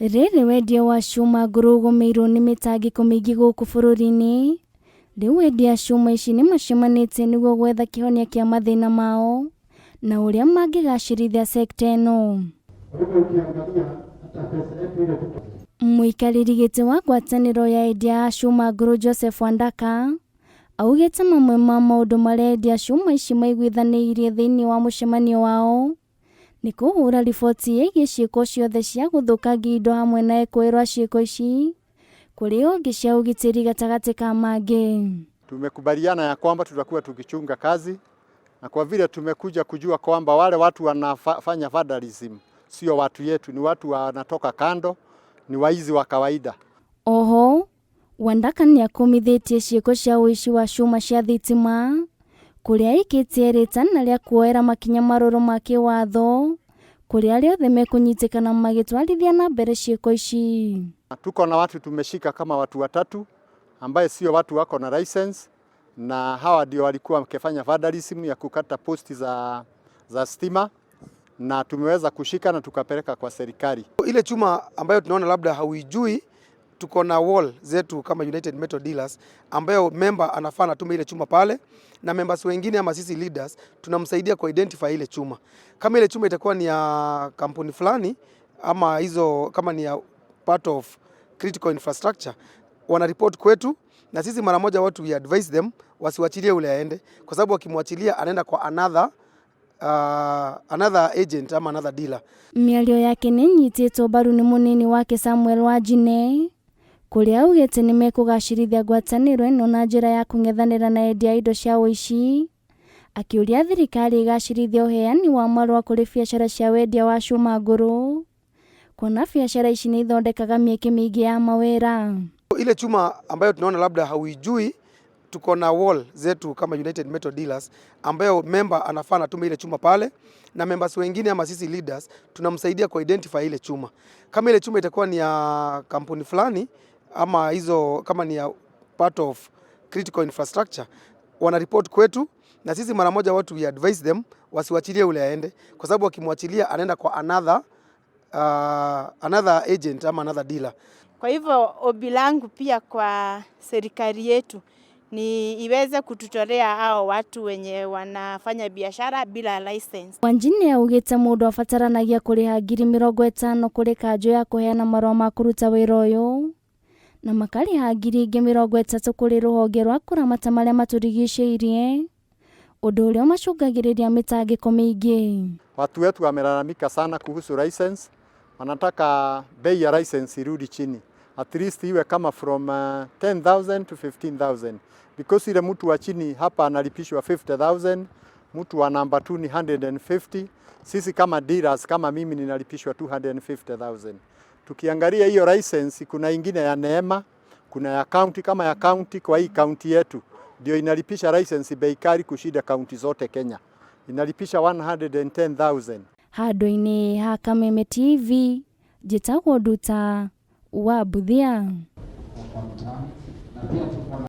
Rĩrĩ wendia wa cuma ngũrũ ũgũmĩirwo nĩ mĩtangĩko mĩingĩ gũkũ bũrũri-inĩ, rĩu endia a cuma ici nĩ macemanĩtie nĩguo gwetha kĩhonia kĩa mathĩna mao na ũrĩa mangĩgacĩrithia sekta ĩno. Mũikarĩri gĩtĩ wa ngwatanĩro ya endia a cuma ngũrũ Joseph Wandaka augĩte mamwe ma maũndũ marĩa endia a cuma ici maiguithanĩirie thĩinĩ wa mũcemanio wao nĩ kũhũra riboti ĩgiĩ ciĩko ciothe cia gũthũkangia indo hamwe na ekũĩrwo a ciĩko ici kũrĩ honge cia ũgitĩri gatagatĩ ka mangĩ. Tumekubaliana ya kwamba tutakuwa tukichunga kazi na kwa vile tumekuja kujua kwamba wale watu wanafanya vandalism sio watu yetu, ni watu wanatoka kando, ni waizi wa kawaida. Oho, Wandaka nĩ akũmithĩtie ciĩko cia ũici wa cuma cia thitima kũrĩa aikĩtie rĩtana rĩa kuoera makinya marũrũ ma kĩwatho kũrĩ arĩa othe mekũnyitĩkana magĩtwarithia na mbere ciĩko ici. Tuko na watu tumeshika kama watu watatu ambaye sio watu wako na license, na hawa ndio walikuwa wakifanya vandalism ya kukata posti za stima na tumeweza kushika na tukapeleka kwa serikali. Ile chuma ambayo tunaona labda hauijui, tuko na wall zetu kama United Metal Dealers ambayo member anafaa atume ile chuma pale, na members wengine ama sisi leaders tunamsaidia ku identify ile chuma. Kama ile chuma itakuwa ni ya kampuni fulani ama hizo kama ni ya part of critical infrastructure, wana report kwetu, na sisi mara moja watu we advise them wasiwachilie ule aende, kwa sababu wakimwachilia anaenda kwa another agent ama another dealer. Mĩario yake nĩ ĩnyitĩtwo mbaru nĩ mũnini wake Samuel Wanjine kũrĩa augĩte nĩ mekũgacĩrithia ngwatanĩro ĩno na njĩra ya kũng'ethanĩra na endia a indo cia ũici, akĩũria thirikari ĩgacĩrithie ũheani wa marũa kũrĩ biacara cia wendia wa cuma ngũrũ kuona biacara ici nĩ ithondekaga mĩeke mĩingĩ ya mawĩra. Ile chuma ambayo tunaona labda hauijui, tuko na wall zetu kama United Metal Dealers ambayo member anafaa atume ile chuma pale, na members wengine ama sisi leaders tunamsaidia ku identify ile chuma. Kama ile chuma itakuwa ni ya kampuni fulani ama hizo kama ni ya part of critical infrastructure, wana report kwetu, na sisi mara moja watu we advise them wasiwachilie ule aende, kwa sababu wakimwachilia anaenda kwa another agent ama another dealer. Kwa hivyo ombi langu pia kwa serikali yetu ni iweze kututolea hao watu wenye wanafanya biashara bila license. Wanjine augĩte mũndũ abataranagia kũrĩha 50,000 kũrĩ kanjũ ya kũheana marũa ma kũruta wĩra ũyũ na makarĩha 30,000 kũrĩ rũhonge rwa kũramata marĩa matũrigicĩirie, ũndũ ũrĩa ũmacũngagĩrĩria mĩtangĩko mĩingĩ. Watu wetu wamelalamika sana kuhusu license, wanataka bei ya license irudi chini, at least iwe kama from 10,000 to 15,000, because ile mtu wa chini hapa analipishwa 50,000, mtu wa namba 2 ni 150. Sisi kama dealers, kama mimi ninalipishwa 250,000. Tukiangalia hiyo license, kuna ingine ya NEMA, kuna ya county. Kama ya county, kwa hii county yetu ndio inalipisha license bei kali kushinda county zote Kenya, inalipisha 110,000. Handũ-inĩ ha Kameme TV, njĩtagwo Nduta wa Mbuthia. Kwa mtaani na pia.